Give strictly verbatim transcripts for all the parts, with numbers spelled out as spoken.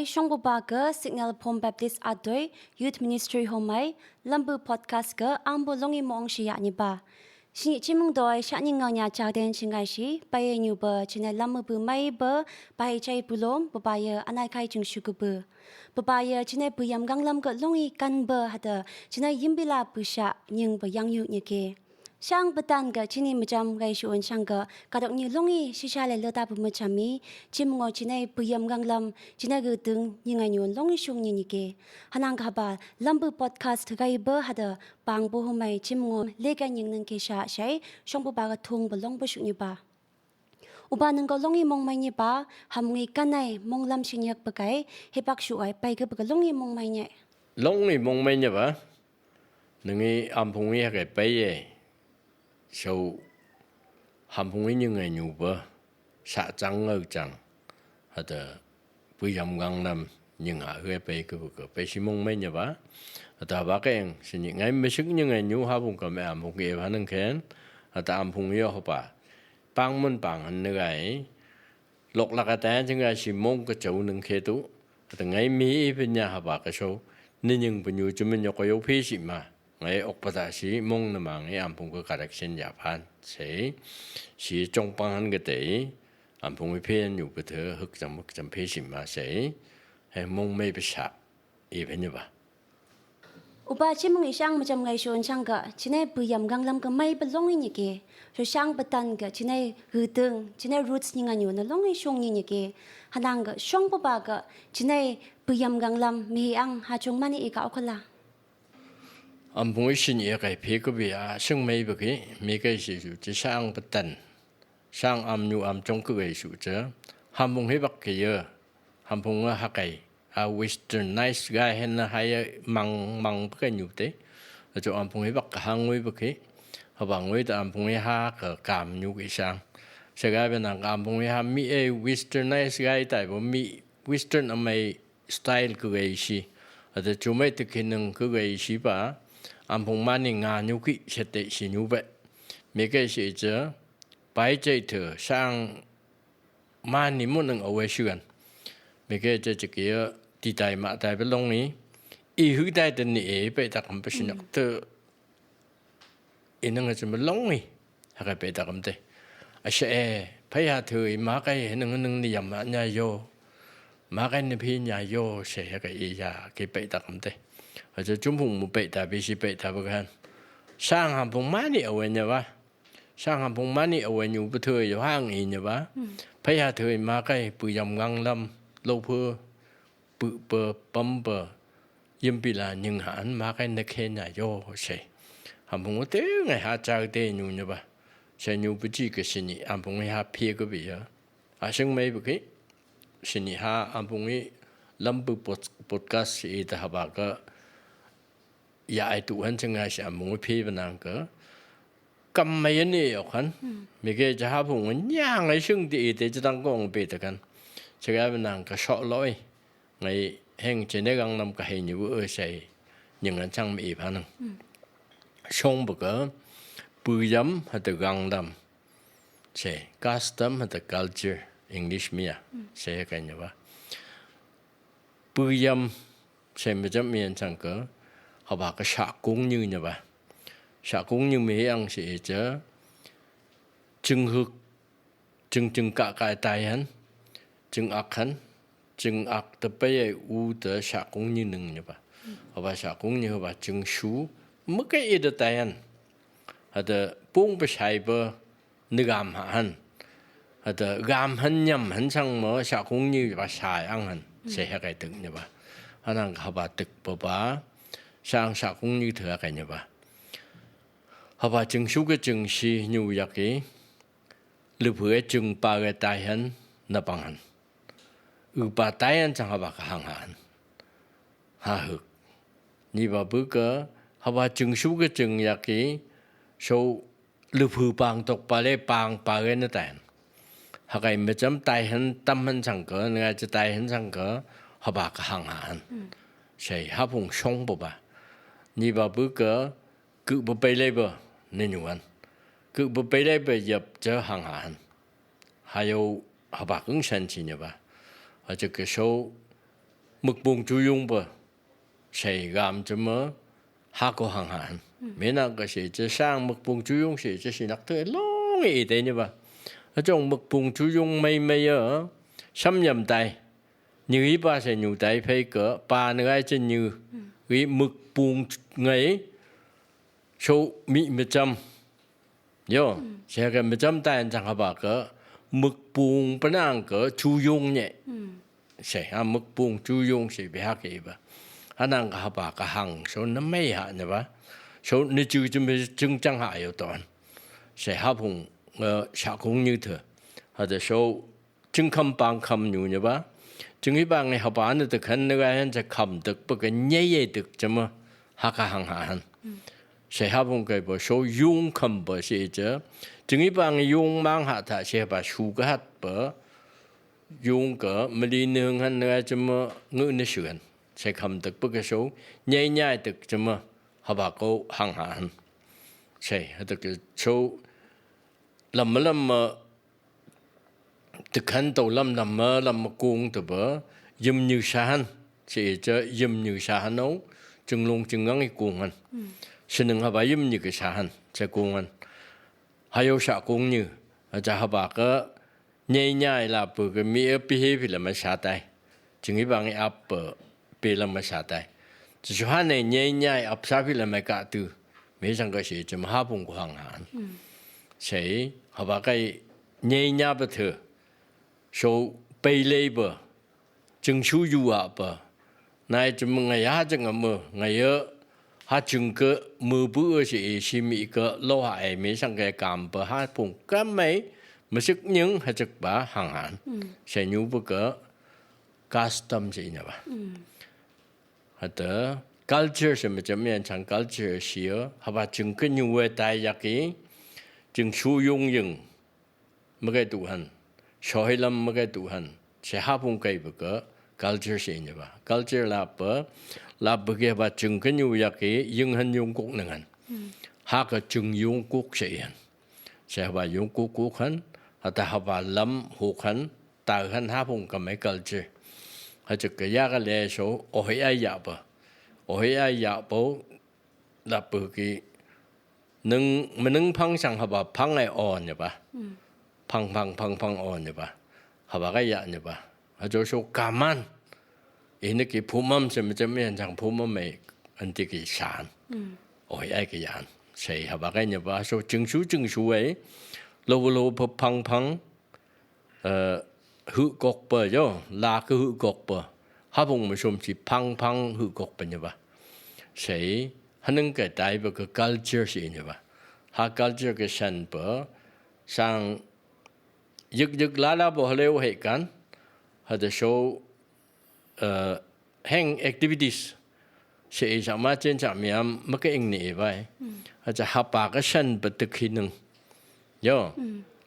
Shongbuba ga Signal Phom Baptist Adoi Youth Ministry homai Lambu Podcast ga angbo longyi mong shi ya ni ba. Sini chimung doi shani ngau nya chakden chingai shi, pai ye nyu ba, chinai lam bu mai ba, pai chai bulom, buba ye anai kai ching shuku ba. Buba ye chinai buyam ganglam ga longyi kan ba hada, chinai yimbila busha nying ba yang yu nyike. Shang batan ga chini majam gai shu un shang ga, kadok ni longyi shisha le lota bu majam mi, chim ngo chinai buyam ganglam, chinai ga dung nyingai nyun longyi shung nyi nyike. Hanang ga haba, Lambu Podcast gai ba hada, Pangbo humai chim ngom leka nying nang ke sha shai, shongbuba ga thung ba long ba shu ni ba. Uba nang ga longyi mong mai ni ba, ham ngi kanai mong lam shin yak ba kai, hepak shu ai pai ga ba ga longyi mong mai ni. Longyi mong mai ni ba, nang ngi amphung ngi ha kai pai ye. So, hamphung i nying ai nyu ba, sa chang ngau chang. Hada, buyam ganglam nying ha hue pai ka bu ka pai si mong mai ni ba. Hada ba keng, sini ngai masik nying ai nyu ha bung ka me amphung i e ba nang ken. Hada amphung i o ba. Pang mun pang han ni gai. Lok lak a tan ching a si mong ka chau nang ke tu. Hada ngai mi i pin ya ha ba ka so. Ni nying pin yu chu min yok ko yo phi si ma. Ngai ok pa ta si mong na ma ngai amphung ka correction ya phan. Se. Si chong pang han ka te. Amphung i phi an yu pa te huk cham huk cham phi si ma se. He mong mai pa sa. I pin ya ba. Uba chimung i shang majam ngai shon shang ga, chinai buyam ganglam ga mai ba longyi nyike. So shang batan ga, chinai hudung, chinai roots nying ai nyu na longyi shung nyi nyike. Hanang ga, shongbuba ga, chinai buyam ganglam mi hi ang ha chung mani i ka okala. Amphung i sini i kai phi ka bi a, shing mai ba ki, mi kai si su, chi shang batan. Shang am nyu am chong ka gai su cha. Hamphung hi bak ke ye. Hamphung a ha kai. A westernized gai hen na hai mang, mang bak ke nyu te. A cho amphung hi bak ka hang ngui bak ke. Ha bang ngui ta amphung hi ha ka kam nyu ki shang. Sa gai ba nang ka amphung hi ha mi e westernized gai tai bo mi western a mai style ka gai si. A ta chu mai ta ki nang ka gai si ba. Amphung mani nga nyu ki sa te si nyu ba. Mi kai si cha. Pai chai te shang mani mun ang awe shuan. Mi ke che che ke ti tai ma tai ba longyi. I hu tai te ni e pe ta kam pa si nak te. I nang a che ma longyi. Ha ka pe ta kam te. A she e. Pai ha te i ma kai he nang nang ni yam ma nya yo. Ma kai ni phi nya yo se ha ka i ya ke pe ta kam te. A che chum phung mu pe ta bi si pe ta ba kan. Shang hamphung mani awe nya ba. Shang hamphung mani awe nyu ba thoi yo hang i ni ba. Pai ha thoi ma kai buyam ganglam lo phu pu pa pam pa yim pi la nying han ma kai na ke nya yo se. Hamphung te ngai ha cha te nyu ni ba. Sa nyu ba chi ka sini hamphung ha phi ka bi ya. A shing mai ba ki sini ha hamphung i Lambu pod-, podcast i ta ha ba ka ya ai tu han chang ngai si amphung phi ba nang ka. Kam mai ni yok han. Mi ke cha ha phung nya ngai shung ti i te cha tang kong pe ta kan. Cha ga ba nang ka so loi. Ngai heng che ne ganglam ka hei ni bu e sai. Nying an chang mi i pha nang. Shong ba ka. Buyam ha ta ganglam. Sai. Custom ha ta culture. English mi a. Sai ka ni ba. Buyam, sai majam mi an chang ka, ha ba ka shakung nyu ni ba. Shakung nyu mi ang si e cha, ching huk, ching ching ka ka tai han, ching ak han, ching ak ta pai ai u ta shakung nyu nung ni ba. Ha ba shakung nyu ha ba ching shu, ma ka i ta tai han. Ha ta pung pa sai ba, ni gam ha han. Ha ta gam han nyam han chang mo, shakung nyu ba sai ang han. Se ha kai tuk ni ba. Hanang ha ba tuk ba ba. Sang shakung nyu tuk ha kai ni ba. Ha ba ching shu ka ching si nyu yak i. Lu phu e ching pa ka tai han na pang han. U pa tai han chang ha ba ka hang han. Ha huk. Ni ba bu ka ha ba ching shu ka ching yak i. So Lu phu pang tok pa le pang pa ge na tai han. Ha kai me cham tai han tam han chang ka, nga cha tai han chang ka, ha ba ka hang han. Sai ha phung shong ba ba. Ni ba bu ka, ku ba pai le ba, ni nyu han. Ku ba pai le ba yap cha hang han. Ha yo ha ba kung san chi ni ba. Ha cha ka so mukbung juyung bø. Sei gam jøm mø, ha ko hang han. Menang ka sei je sang mukbung juyung sei je sinak te long e te ni ba. A jong mukbung juyung mei mei a, sam yam tai. Ni i ba sei nyu tai pei ka, ba ni ai je nyu. I mukbung ngai, so mi mejam. Yo, sei ka mejam tai an jang ha ba ka, mukbung penang ka, juyung nye. Sei ha mukbung juyung sei be ha ke ba. Hanang ka ha ba ka hang, so na mei ha ne ba. So ni ju ju me jing jang ha yo ton. Sei ha phung, eh, sha kung ni te. Ha de so, jing kam pang kam nyu ne ba. Jing i ba ngai ha ba ne de kan ne ga han je kam dek ba ka nye ye dek je ma. Ha ka hang ha han. Sei ha phung kai ba so yung kam ba sei je. Jing i ba ngai yung mang ha ta sei ba su ka hat ba. Yung ka, mali nung han nung ai jøm mø ngu ni shu han. Sei kam døk bø ka so, nyei nyai døk jøm mø, ha ba ko hang ha han. Sei, ha døk so, lam mø lam mø, døk han to lam lam mø, lam mø kung dø bø, yøm nyu sha han. Sei i jø yøm nyu sha han o, jøng lung jøng ngang i kung han. Sha nung ha ba yøm nyu ka sha han, sei kung han. Ha yo sha kung nyu, a ja ha ba ka, nyei nyai la bø ka mi a pi he pi la ma sha tai. Jing i ba ngi ap bø pi la ma sha tai. Ji shu han ne nyei nyai ap sha pi la ma ka tu. Mi sang ka shi jim ha bung ku hang han. Sei, ha ba kai nyei nya ba tu. So, pei lei bø. Jing shu yu a bø. Nai jøm ngai ha jing a mø, ngai a ha jing ke mø bu a shi i shi mi ke lo ha e mi sang ke kam bø ha pung kam mei, mø sik nying ha jik ba hang han. Sei nyu bø ke custom shi nya ba. Ha te culture shi mø jøm yan chang culture shi a, ha ba jing ke nyu we tai yak i, jing shu yung yung. Mø kai tu han. Shohi lam mø kai tu han. Sei ha pung kai bø ke culture shi nya ba. Culture la bø, la bø ke ba jing ke nyu yak i, yung han yung kuk nang han. Ha ka jing yung kuk shi han. Sei ha ba yung kuk kuk han, ha ta ha ba lam huk han, ta han ha pung ka mei culture. Ha jik ke ya ka le so, o hi ai ya bø. O hi ai ya bø, la bø ki, nung, mø nung pang sang ha ba pang ai o nya ba. Pang, pang, pang, pang o nya ba. Ha ba ka ya nya ba. Ha jo so ka man. I ni ki pu mam se me se me an sang pu mam me an ti ki san. O hi ai ki yan. Sei ha ba ka nya ba. So jing shu, jing shu ai. Lo, lo, pa, pang, pang. Eh, hu kok bø yo, la ke hu kok bø. Ha pung mø som chi pang pang hu kok bø nya ba. Sei, ha nung ke tai bø ke culture shi nya ba. Ha culture ke san bø, sang yik yik la la bø ha le o he kan, ha de so, eh, heng activities. Sei i sa ma chen sa miam mø ke ing ni i bai. Ha ja ha pa ke san bø te ki nung. Yo.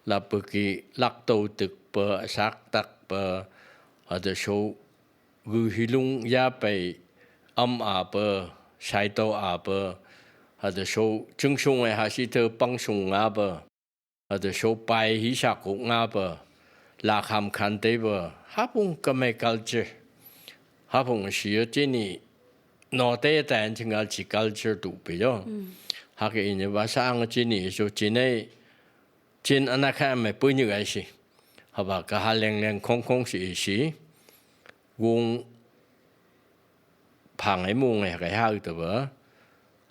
La bø ki lak to tuk bø, sak tak bø, ha de so gu hi lung ya bai am a bø, sai to a bø, ha de so jing sung ai ha si te pang sung nga bø. Ha de so pai hi sa kuk nga bø, la kham khan te bø, ha pung ka mei culture. Ha pung shi yo chi ni, no te ta an ching al chi culture tu bø yo. Ha ke i ni ba sa ang chi ni so chi nei, chin ana ka mei pui ni gai shi. Ha ba ka ha leng leng kong kong shi i shi. Gung pang ai mung ai ha kai ha u te bø.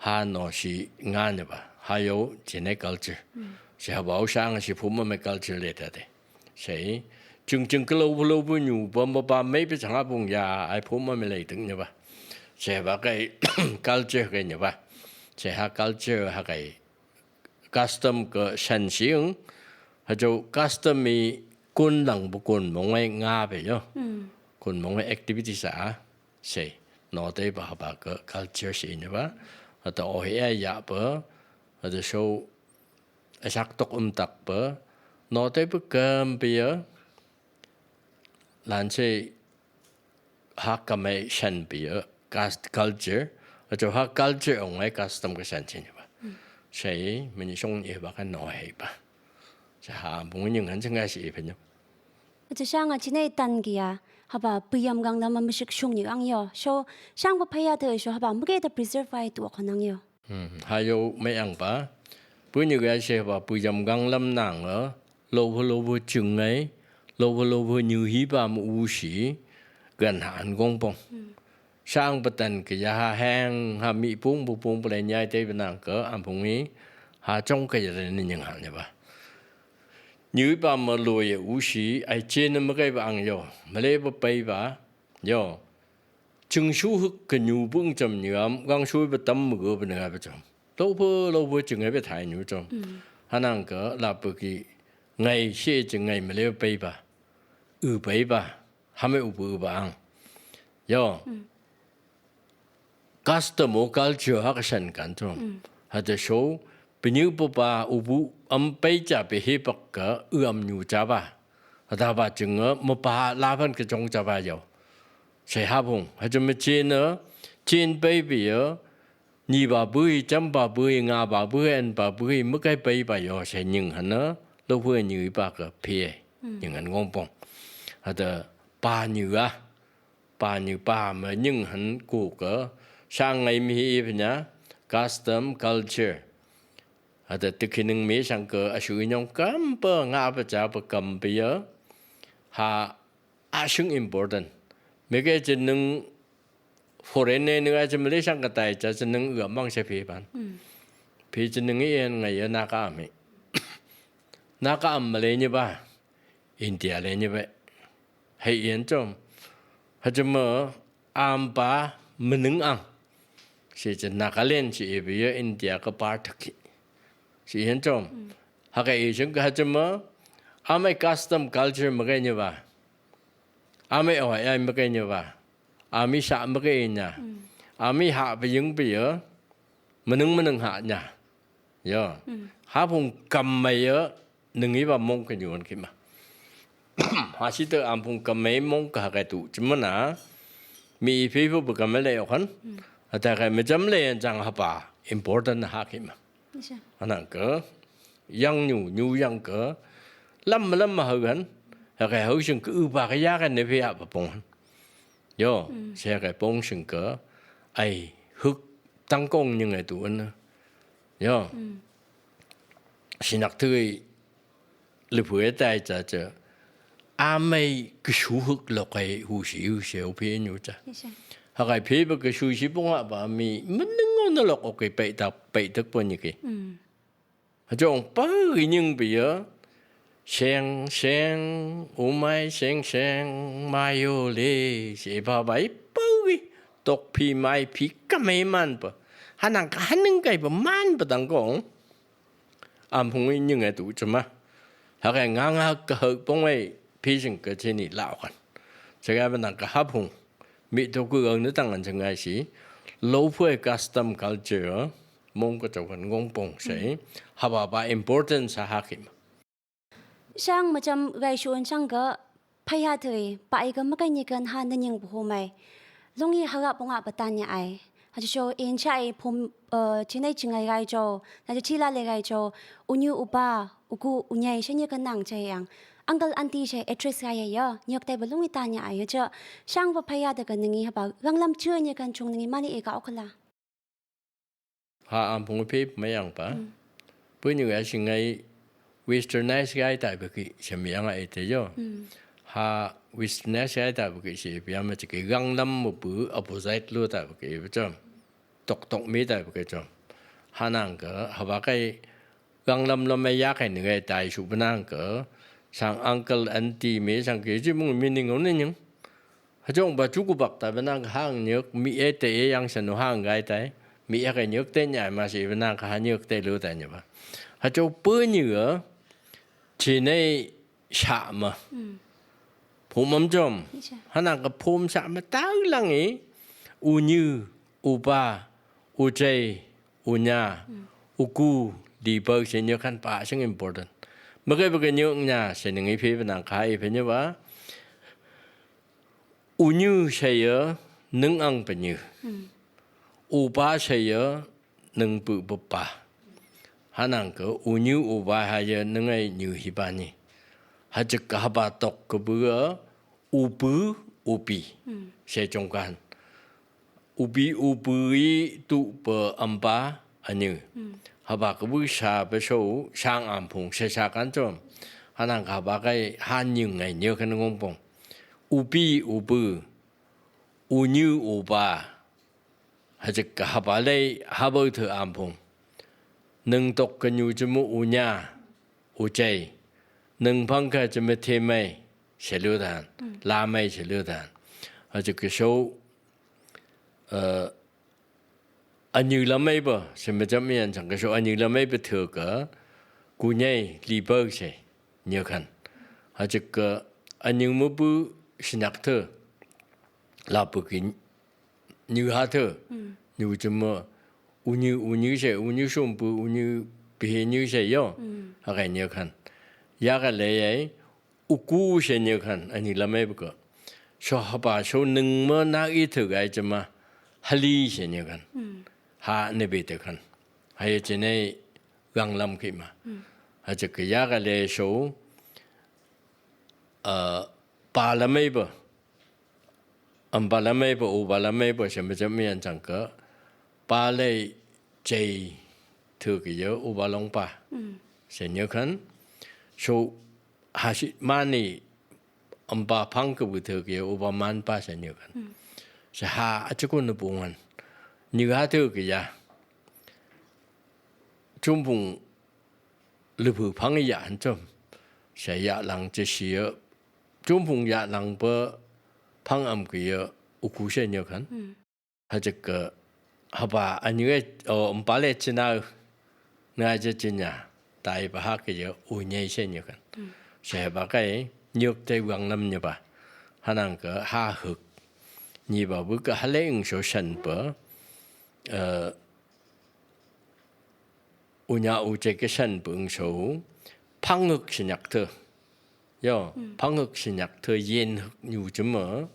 Ha no shi nga ni ba. Ha yo chi nei culture. Shi ha ba u sang shi pu ma mei culture le ta de. Shi jing jing ke lo lo bu nyu ba ma ba mei pe chang a pung ya ai pu ma mei le ting ni ba. Shi ba kai culture kai ni ba. Shi ha culture ha kai custom ke san sing, ha jo custom i kun lang bu kun mong ai nga bø yo. Kun mong ai activities a, sei, no te ba ha ba ke culture shi ni ba, ha ta o hi ai ya bø, ha ta so, a sak tok um tak bø, no te bø kam bø ya, Lan se ha ka mei san bia, cust-, culture, a jo ha culture ong ai custom ka san sin ba. Sai, mani song e ba ka no hei ba. Sa ha bung nying han sing ai si e pen. A jo sang a chi nei tan kia. Haba buyam kanglam a mashik shung ni ang yo. So, shang ba phaya te so haba mage ta preserve ai tu khanang yo. Hmm, ha yo me ang ba. Buni ga she haba buyam kanglam nang a. Lo hu lo hu chung ai. Lo hu lo hu nyu hi ba mu u shi. Gan ha an gong pong. Hmm. Shang ba tan ke ya ha hang ha mi pung bu pung bu le nyai te ba nang ke am pung i. Ha chong ke ya le ni nying ha ne ba. Nyu i ba ma lo ye u shi, ai chen na ma kai ba ang yo, ma le ba pai ba, yo. Chung shu huk ka nyu bung cham nyu am, gang shu ba tam ma go ba na ba cham. Lo pho, lo pho chung ai ba thai nyu cham. Mm. Hanang ka la pa ki ngai she chung ngai ma le ba pai ba. U pai ba, ha me u bu ba ang. Yo. Mm. Custom o culture ha ka shen kan tung. Mm. Ha ta so, pinyu pa pa u bu am pai cha pe he pak ka u am nyu cha ba. Ha ta ba chung a ma pa la pan ka chong cha ba yo. Sai ha bung, ha ta ma chen a, chen pai pi yo, ni ba bui, cham ba bui, nga ba bui, en ba bui, ma kai pai ba yo, sai nying han a, lo phu nying i pa ka pe, mm, nying han ngong pong. Ha ta pa nyu a, pa nyu pa ma nying han ku ka, shang ngai mi hi i pa nya, custom, culture. Ha ta ti ki ning mi shang ka, a shu i nyong kam pa, nga pa cha pa kam pa ya, ha, a shing important. Mi ke chi ning foreign ne ning a chi Malaysia ka tai cha chi ning u a mang she phi pan. Mm. Phi chi ning i en ngai ya na ka mi. Na ka am Malay ni ba. India le ni ba. Hei yen chom. Ha chom ma am pa ma ning ang. Shi chi Nagaland chi e bi ya India ka part ki. Shi yen chom. Mm. Ha ka e chung ka ha chom ma. Am ai custom culture ma ka ni ba. Am ai o ai ma ka ni ba. Am i sa ma ka ni. Mm. Am i ha ba yung ba ya. Ma ning ma ning ha nya. Yo. Mm. Ha phung kam mai ya. Nung i ba mong ka nyuan ki ma. Ha shi ta am phung kam mai mong ka ha ka tu. Chi ma na. Mi i phi phu bu kam le yo khan. Mm. Ha ta ka ma cham le yan chang ha ba. Important ha ki ma. Isa. Anang ka. Yang nyu, nyu yang ka. Lam lam ma ha kan. Ha ka ha shing ka u ba ka ya ka ne phi ha ba pong. Yo. Mm. Sa ka pong shing ka. Ai huk tang kong nying ai tu an. Yo. Mm. Sinak tui liphu e tai cha cha. A mai ka shu huk lok ai hu shi hu shi hu phe nyu cha. Yes, sir. Ha kai phe ba ka shu shi pung ha ba mi ma ning o na lok o ke pai tak pai tak pon ni ke. Mm. Ha chong pa ki nying pi ya. Sheng sheng, u mai sheng sheng, mai yo le, she ba bai pa ki. Tok phi mai phi ka mai man pa. Hanang ka hanang kai pa man pa tang kong. Am phung i nying e tu cha ma. Ha ka nga nga ka hau pong ai phi sing ka che ni lau kan. Cha ka ba nang ka ha phung. Mi to ku ang na tang an cha ngai shi. Lo phu ai custom culture. Mong ka chau kan ngong pong sai. Mm. Ha ba ba important sa ha ki ma. Shang ma cham gai shu an shang ka. Phaya thei, pa i ka ma kai ni kan ha na nying bu ho mai. Long i ha ga pong a ba tan ya ai. Ha cho in cha i phum, eh, chi nai chi ngai gai cho, na chi la le gai cho, u nyu u pa, u ku, u nyai, she ni kan nang che yang. Uncle, auntie, she address gai ya, nyok tai ba long i tan ya ai, cho, shang ba phaya ta ka ning i ha ba, gang lam chu ni kan chung ning i ma ni e ka ok la. Ha am phung phe ma yang pa. Mm. Puni ga shi ngai westernize gai ta ba ki, she mi yang ai te yo. Mm. Ha westernize gai ta ba ki, she pia ma chi ki gang lam mu pu opposite lo ta ba ki ba chom. Tok tok mi ta ba ki chom. Hanang ka, ha ba kai gang lam lam me ya kai ni gai tai shu ba nang ka. Sang uncle auntie mi sang ki chi mung mi ning o ni nying. Ha chong ba chu ku bak ta ba nang hang nyuk mi e te e yang shen hang gai tai. Mi e kai nyuk te nyai ma shi ba nang ka ha nyuk te lu ta nyi ba. Ha chong pu nyi ga. Chi nei sha ma. Mm. Phum am chom. Ni sha. Hanang ka phum sha ma tau lang i. U nyu, u pa, u chei, u nya, mm, u ku, di ba shi nyuk kan pa shing important. Ma kai ba kai nyuk nya shi ning i phe ba nang ka i phe nyi ba. U nyu she ya nung ang pa nyu. Mm. U pa she ya nung pu pa pa. Hanang ka u nyu u pa ha ya nung ai nyu hi pa ni. Ha chik ka ha ba tok ka bu ya u pu ubi. She jong kan. Ubi ubi i tu pe ampa anyi. Haba kabu sa pe so sang ampung se sa kan jom. Hanang ka haba kai han nying ngai nyi kan ngong pong. Ubi ubi. Unyi uba. Hajik ka haba lei haba te ampung. Neng tok ka nyu jemu unya. Ujai. Neng pang ka jemu te mai. Seludan. La mai seludan. Hajik ka so. Eh, anyi lamai ba, sema jam yan sang ka so anyi lamai ba te ka, kunyai li ba se, nyi kan. Hajik ka anyi mu bu sinak te, la bu ki nyi ha te, nyi jema, unyi, unyi se, unyi sum bu, unyi bihe nyi se yo, ha ka nyi kan. Ya ka lei ai, uku se nyi kan, anyi lamai ba ka. So haba so neng ma na i te gai jema, hali se nyi kan. Ha ne be te kan. Haya jene gang lam ki ma. Hajik ka ya ka lei so, eh, pa lamai ba. Ampa lamai ba, uba lamai ba, sema jam yan sang ka. Pa lei jai te ki yo, uba long pa. Se nyi kan. So, hasi mani ampa pang ka bu te ki yo, uba man pa se nyi kan. Se ha, a jikun na pungan. Nyi ha te ki ya. Jumpung lebu pang ya an jom. Se ya lang je si ya. Jumpung ya lang ba pang am ki ya uku se nyi kan. Hajik ka haba anyi e, o, ampa lei jinau. Nga je jinya. Tai ba ha ki ya unyai se nyi kan. Se haba kai nyuk te wang lam nyi ba. Hanang ka ha huk. Nyi ba bu ka ha lei ing so san ba. Eh, unya ujai ka san bung so, pang huk sinyak te. Yo, pang huk sinyak te yen huk nyu jema,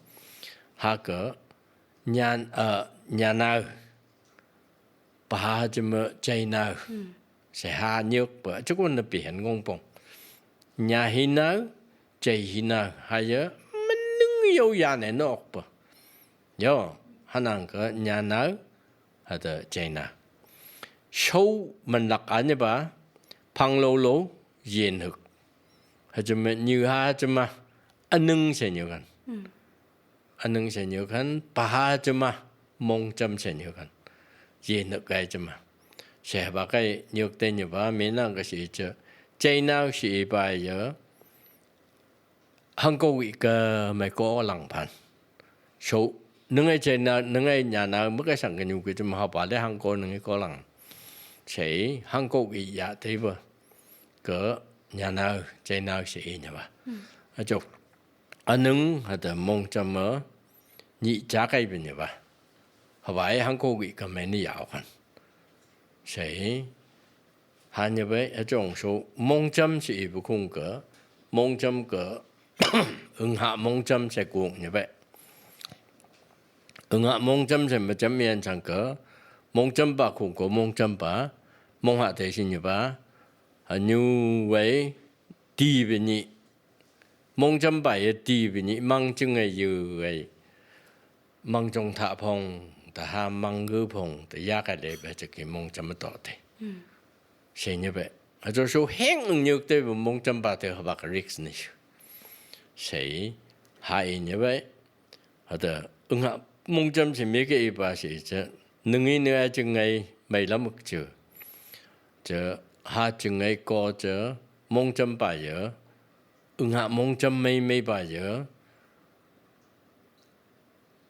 ha ka, nyan, eh, nyanau, pa ha jema jainau, se ha nyuk ba, jikun na pi han ngong pong. Nya hinau, jai hinau, haya, meneng yo ya ne nok ba. Yo, hanang ka nyanau, hada jainau. So manlak anya ba, pang lo lo, yen huk. Hajima nyi ha jima, aneng se nyi kan. Aneng se nyi kan, pa ha jima, mong jam se nyi kan. Yen huk kai jima. Se ba kai nyi huk te nyi ba, menang ka si je. Jainau si ba ya. Hangko i ka mai ko lang pan. So, nung ai jainau, nung ai nyanau, ma kai sang ka nyu ki jima ha ba le hangko nung i ko lang. Sei, hangko i ya te ba. Ka nyanau, jainau sei i nya ba. A jok. Aneng, hada mong jam ma, nyi ja kai ba nya ba. Ha ba ai hangko i ka mai ni ya kan. Sei, ha nya ba, a jong so, mong jam si i bu kung ka, mong jam ka, ung ha mong jam se kung nya ba. Ung ha mong jam se ma jam yan sang ka, mong jam ba kung ka, mong jam ba, mong ha te si nya ba, a nyu wei, di ba nyi, mong jam ba ya di ba nyi, mang jing ai yu ai. Mang jong tha phong, ta ha mang gu phong, ta ya ka le ba je ki mong jam to te. Sei nya ba. A jo so heng nyi huk te ba mong jam ba te ha ba ka risk ni. Sei, ha i nya ba. Hada, ung ha mong jam si mi ke i ba si je. Nung i nung ai jing ai mai lam uk je. Je, ha jing ai ko je, mong jam ba ya. Ung ha mong jam mai mai ba ya.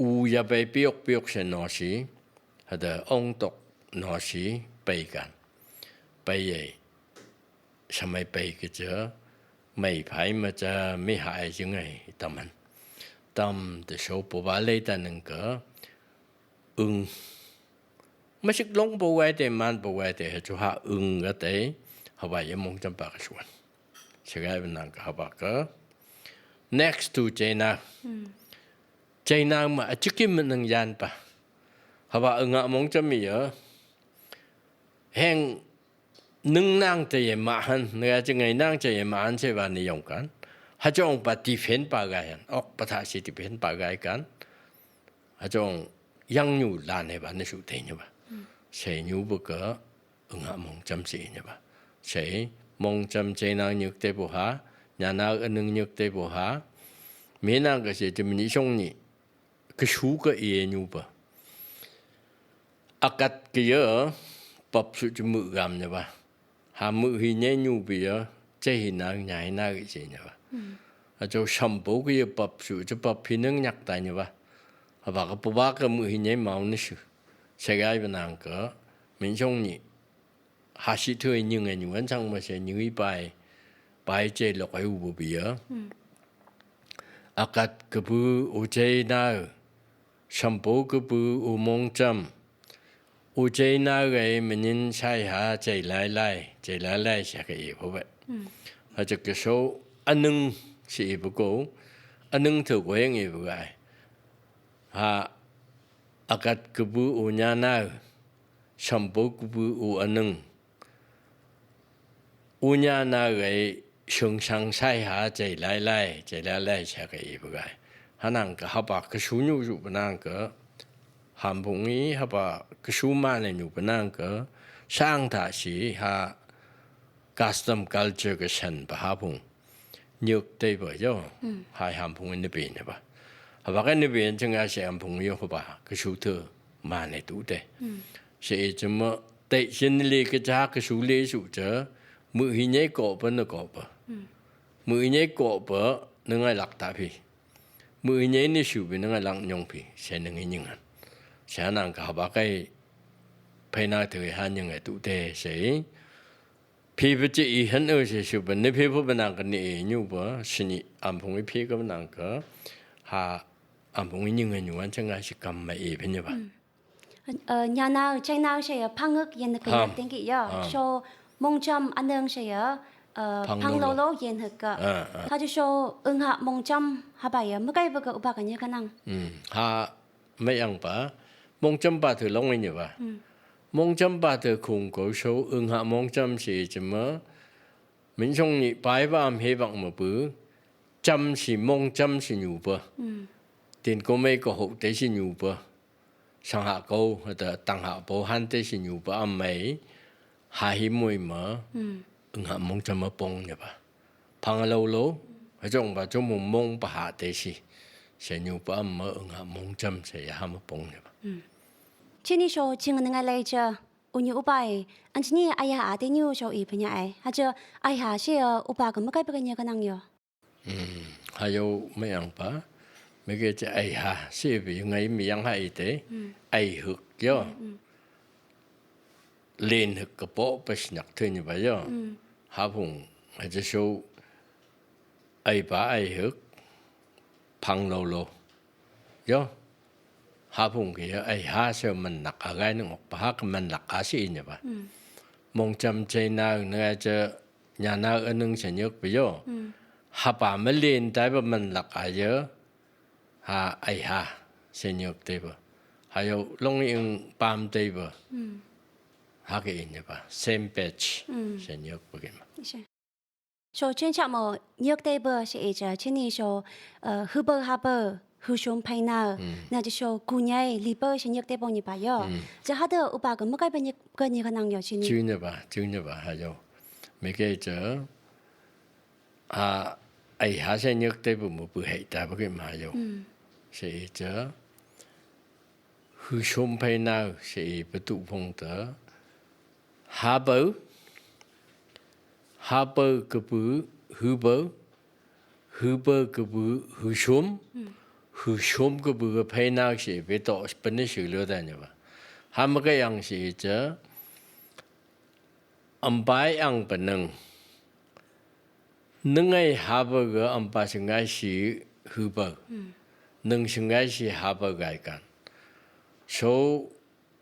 U ya bai piok piok se no si, hada ong tok no si, bai kan. Bai ye, samai bai ke je, mai pai ma je, mi hai jing ai, taman. Tam te so po ba lei ta neng ka, ung. Ma sik long po wai te, man po wai te, he chu ha ung ga te, ha wai ye mong jam ba ka suan. Segai benang ka haba ka. Next to China. China ma a chikim nang yan pa. Haba nga mong cham mi ya. Heng nung nang te ye ma han, nga chi ngai nang te ye ma han se ba ni yong kan. Hajong pa defend pa gai hen. Ok pa tasi defend pa gai kan. Hajong yang nyu lan he ba ni su te nyu ba. Sai nyu ba ka ung ha mong cham si nyu ba. Sai mong cham chai nang nyuk te bo ha. Nya nang anung nyuk te bo ha. Mi nang ka si te mi ni song ni. Ka su ka i nyu ba. Akat ka ya pap su chu mu gam nyu ba. Ha mu hi nye nyu bi ya, che hi nang nya hi nang che nyu ba. A cho sam bo ka ya pap su, cho pap hi nang nyak ta nyu ba. Ha ba ka pu ba ka mu hi nye mau ni su. Sai gai ba nang ka, min song ni. Ha si thui nying e nyu an chang ma se nyu i pai. Pai che lok ai u bu bi ya. Akat ka bu u che nau. Sam bo ka bu u mong cham. U che nau gai ma nin sai ha che lai lai. Che lai lai sa ka i bu ba. Ha che ka so anung si i bu ko. Anung thu ko yang i bu gai. Ha akat ka bu u nya nau. Sam bo ka bu u anung. U nya nau gai sung sang sai ha che lai lai, che lai lai sa ka i bu gai. Ha nang ka ha ba ka su nyu su ba nang ka. Ham phung i ha ba ka su ma ne nyu ba nang ka. Sang ta si ha custom culture ka san ba ha phung. Nyuk te ba yo. Hai ham phung ni bi ni ba. Ha ba ka ni bi chang a se ham phung yo ha ba ka su te ma ne tu te. Se i chum ma te sin li ka cha ka su li su cha. Mu hi nye ko ba na ko ba. Mu hi nye ko ba na ngai lak ta phi. Mu hi nye ni su bi na ngai lak nyong phi. Se na ngi nying an. Se nang ka ha ba ka i pai na te ha nying e tu te se i. Phi ba chi i han o se su ba ni phi ba ba nang ka ni i nyu ba. Sini am phung i phi ka ba nang ka. Ha am phung i nying e nyu an chang a si kam ma i ba nyu ba. Nya nau, chai nau se ya phang uk yen ka ya teng ki ya. So mong cham anung se ya phang lo lo yen huk ka. Ha chu so ung ha mong cham ha ba ya ma kai ba ka u ba ka nyi ka nang. Ha ma yang ba mong cham ba thu long nyi ba. Mong cham ba thu kung ko so ung ha mong cham si chum ma. Min song ni pai ba am he bang ma bu. Cham si mong cham si nyu ba. Tin ko mei ko ho te si nyu ba. Sang ha ko, ha ta tang ha bo han te si nyu ba am mei. Ha hi mui ma. Ung ha mong cham ma pong nyu ba. Phang lo lo. Ha jong ba jong mong mong ba ha te si. Se nyu ba am ma ung ha mong cham se ya ha ma pong nyu ba. Chini so ching ngai lai cha. U nyu u ba e, an chini ai ha a te nyu so i phanya ai. Ha cha ai ha se ya u ba ka ma kai ba ka nyi ka nang yo. Ha yo ma yang ba. Ma ke cha ai ha se bi ngai mi yang ha i te. Ai huk yo. Len huk ka po pa si nyak thu nyi ba yo. Ha phung ha cha so ai ba ai huk. Phang lo lo. Yo. Ha phung ki ya ai ha se man lak a gai nung ok ba ha ka man lak a si nyi ba. Mong cham chai nau nung a cha nya nau anung se nyuk ba yo. Ha ba ma len tai ba man lak a ya. Ha ai ha se nyuk te ba. Ha yo long ing pam te ba. Ha ka i nyi ba. Same page se nyuk ba ki ma. So chen cha mo nyuk te ba se i cha chini so hu ba ha ba hu shum pai nau. Na cha so ku nyai li ba se nyuk te ba nyi ba yo. Cha ha da u ba ka ma kai ba nyi ka nyi ka nang yo chini. Chu nyi ba, chu nyi ba ha yo. Ma ke cha ha ai ha se nyuk te ba mu bu hei ta ba ki ma yo. Se i cha hu shum pai nau se i ba tu phung ta. Ha ba. Ha ba ka bu hu ba. Hu ba ka bu hu shum. Hu shum ka bu ka pai nau se be to ba ni su lo da nyi ba. Ha ma ka yang se i cha. Am bai ang ba nung. Nung ai ha ba ga am ba si ngai si hu ba. Nung si ngai si ha ba gai kan. So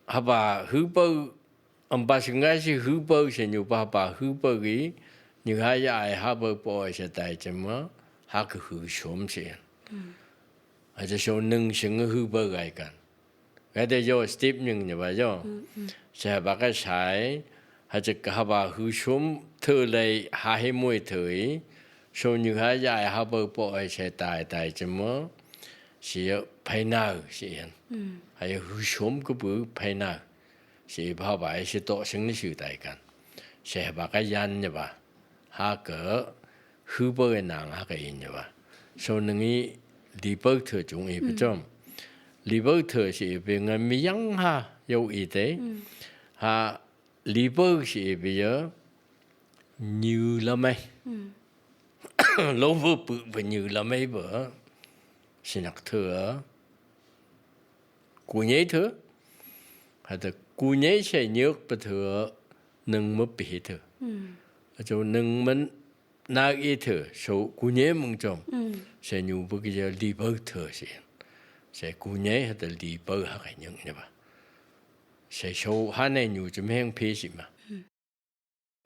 ha ba hu ba am ba si ngai si hu ba se nyu ba ha ba hu ba gi. Nyu ha ya ai ha ba po ai se tai che ma. Ha ka hu shum se. Ha cha so nung si ngai hu ba gai kan. Ga de yo step nying nyi ba yo. Sa ba ka sai, ha cha ka ha ba hu shum thu lei ha hi mui thu i, Sou nyi ha ya ha bo po ai se tai tai jim mo. Si yo pai nau si yan. Hai hu shom ku bu pai nau. Si ba ba ai si to sing ni si tai kan. Se ba ka yan ni ba. Ha ke hu bo e nang ha ke in ni ba. Sou nang i li bo te jung i ba jom. Li bo te si i ba ngan mi yang ha yo i te. Ha li bo si i ba yo. Nyi la mai. Lo bu bu bu nyi la mai ba. Sinak te. Ku nyei te. Hata ku nyei se nyuk ba te. Nang ma pi te. Ajo nang man nak i te. Sou ku nyei mung jom. Se nyu bu ki ya li bo te se. Se ku nyei hata li bo ha ka nyuk ni ba. Se sou ha ne nyu jim heng pi si ma.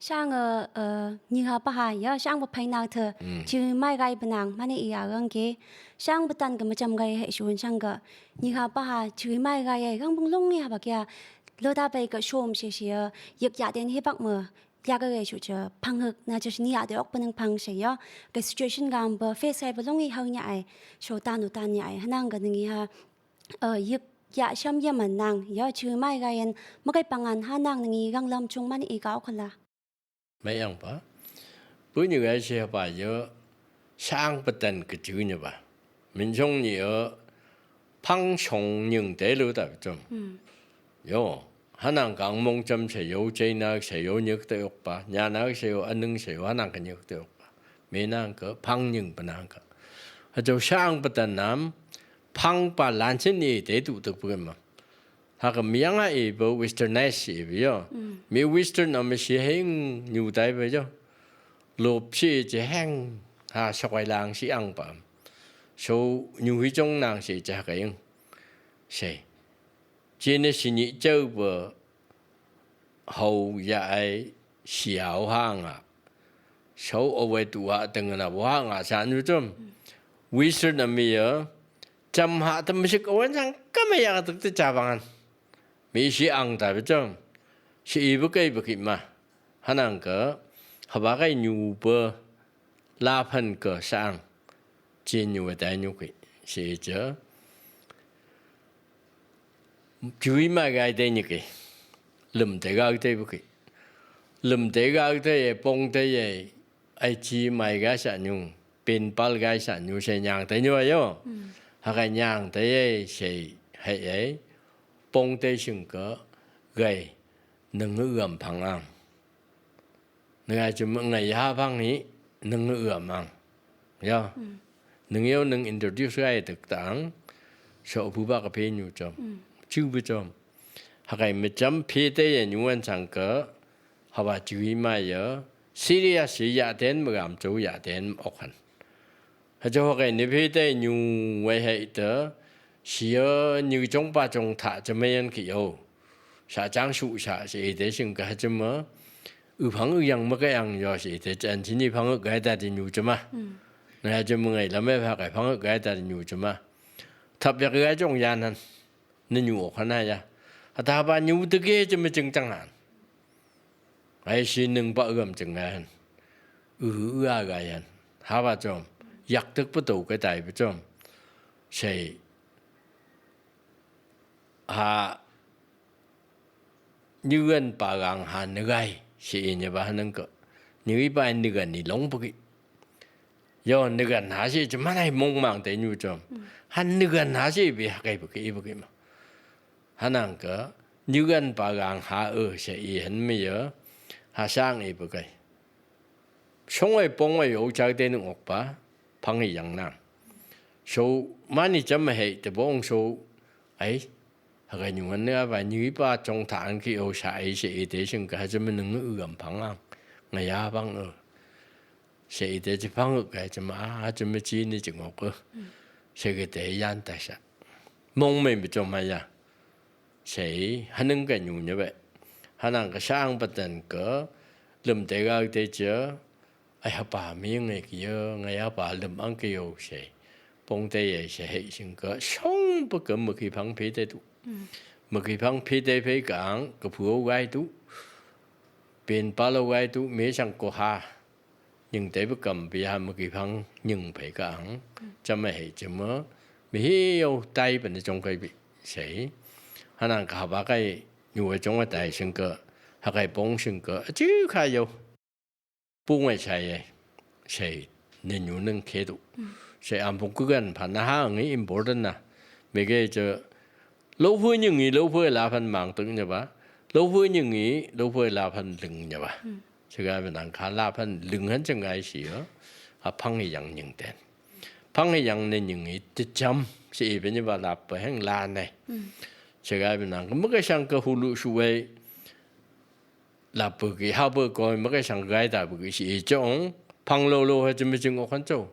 Sang a, a, nyi ha ba ha ya, sang ba pai nau te, chi mai gai ba nang, mani i ya gang ke. Sang ba tan ka ma jam gai he shun sang ka. Nyi ha ba ha, chi mai gai e, gang bung long ni ha ba kia. Lo ta pai ka shom se se ya, yik ya den he bak ma. Lia ka gai shu cha, pang huk, na cha ni ya de ok ba nang pang se ya. Ka situation gam ba, face gai ba long ni hau nya ai. Sou tan u tan nya ai, ha nang ka nang i ha. Yik ya sham ya man nang, ya chi mai gai en, ma gai pang an ha nang nang i gang lam chung mani i ka ok la. Mai yang ba. Bu nyi gai se ba ya, sang ba tan ka chi ni ba. Min chung ni ya, pang chung nyung te lu ta jom. Yo, ha nang gang mong jam se yo, che na se yo, nyuk te ok ba. Nya na se yo, a nung se yo, ha nang ka nyuk te ok ba. Me nang ka, pang nyung ba nang ka. Ha jo sang ba tan nam, pang ba lan chin i te tu tuk bu ma. Ha ka mi yang a i ba westernized i ba yo. Mi western a mi si heng nyu tai ba yo. Lop si je heng ha sok ai lang si ang ba. Sou nyu hi jong nang si je ha ka ing. Se. Chi ni si ni jau ba. Hau ya ai siau hang a. Sou o wai tu ha teng na wa hang a san yu jom. Western a mi ya. Jam ha tam sik o wan sang ka ma ya ka tuk te ja bang an. Mi si ang ta ba jom. Si i ba kai ba ki ma. Ha nang ka. Ha ba kai nyu ba. La phan ka sang. Chin nyu wa tai nyu ki. Si i ja. Chi mai gai te nyi ki. Lum te gau te bu ki. Lum te gau te e pong te e. Ai chi mai gai sa nyu. Pin pal gai sa nyu se nyang te nyu a yo. Ha gai nyang te e se hai e. Pong te sing ka gai. Nang u am pang ang. Nang a jum ngai ha pang hi, nang u am ang. Ya. Nang yo nang introduce gai tuk tang. So bu ba ka pe nyu jom. Chu bu jom. Ha kai me jam pe te ya nyu an sang ka. Ha ba chu hi ma ya. Serious ya ten ma gam chu ya ten ok han. Ha jo ha kai ni pe te nyu wai hai ta. Si ya nyu jong pa jong ta jam yan ki yo. Sa chang su sa si i te sing ka jam ma. U phang u yang ma ka yang yo si i te chan chi ni phang u gai ta di nyu jam ma. Na jam ma ngai la me pha kai phang u gai ta di nyu jam ma. Thap ya gai jong yan han. Ni nyu ok han ya. Ha ta ba nyu te ke jam ma jing chang han. Ai si nang ba u am jing han. U u a gai han. Ha ba jom. Yak tuk ba to ka tai ba jom. Sei. Ha. Nyu an pa gang ha ni gai. Si i ni ba han nang ka. Nyu i ba ni gai ni long ba ki. Yo, ni gan ha si, chu ma nai mong mang te nyu chom. Han ni gan ha si, bi ha kai bu ki, bu ki ma. Ha nang ka, ni gan pa gang ha, e, se i han mi yo, ha sang i bu kai. Song ai pong ai yo chak te nung ok pa, phang i yang nang. So, ma ni cham hei te bong so, ai, ha kai nyu han ni a ba nyu i pa chong tha an ki o sa i se i te sing ka ha cham nung u gam phang ang. Nga ya phang o. Se i te chi phang u kai cham a, ha cham chi ni chi ngok o. Se ke te yan ta sa. Mong me mi chom ha ya. Se i, ha nung ka nyu nyu be. Ha nang ka sang pa tan ka, lum te ga te cha, ai ha pa mi ngai ki yo, ngai ha pa lum ang ki yo se. Pong te ye se hei sing ka, song pa ka ma ki phang phe te tu. Ma ki phang phe te phe ka ang, ka phu o gai tu. Pen pa lo gai tu, me sang ko ha. nying tei beu kam bi ha mi ki phang nying pei ka ang. Cham a hei cham a. Mi hi yo tai pa ni chong kai bi sei. Hanang ka ha ba kai nyu a chong a tai sing ka. Ha kai pong sing ka. A chi ka yo. Pung ai sai ai. Sai, ne nyu neng khe tu. Sai am pung ku gan pha na ha ngi important na. Me ke che lo phu nyi ngi, lo phu la phan mang tung nya ba. Lo phu nyi ngi, lo phu la phan ling nya ba. Che ga me nang kha la phan ling han che ngai si yo. A phang hi yang nying ten. Phang hi yang ne nyi ngi te cham. Sai be nya ba la pa heng la ne. Che ga me nang me ke sang ka hu lu shu wei. La pui ki ha pui ko ma kai sang gai ta pui ki si i chong, phang lo lo ha chi mi ching o khan cho.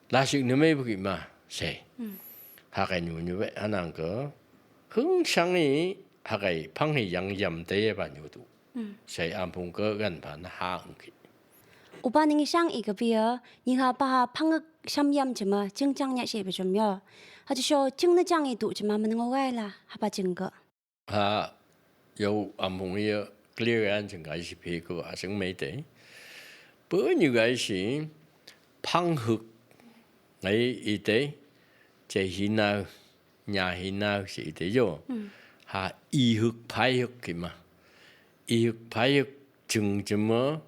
La sik ni mei pui ki ma, se. Ha kai nyu nyu we, hanang ko. Hung sang i, ha kai phang hi yang yam te ba nyu tu. Se am pung ko gan pa na ha hung ki. Upa ning i sang i ka pi a, ni ha pa ha phang sam yam chi ma, ching chang nya se ba chom yo. Ha chi sho, ching na chang i tu chi ma, man ngo gai la, ha pa ching ko. Ha, yo am hung i clear an chang gai si phi ko a chang mei te. Pu nyu gai si, phang huk ngai i te, che hi na, nya hi na si i te yo. Ha, i huk, phai huk ki ma. I huk, phai huk, chung chung mo.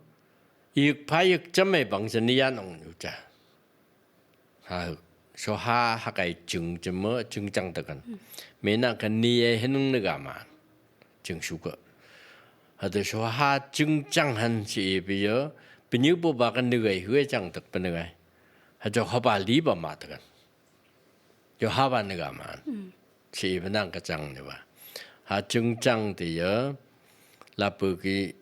I huk, phai huk, cham mei bang sa ni yan ong nyu cha. Ha, so ha, ha kai chung chung mo, chung chang ta kan. Me na kan ni e hen nung ni ga ma. Chung shu ko. Ha de so ha chung chang han si e bi yo. Bi nyu bo ba kan ni gai hu e chang tak pa ni gai. Ha jo ha ba li ba ma ta kan. Yo ha ba ni ga ma. Si e bi nang ka chang ni ba. Ha chung chang te yo. La pu ki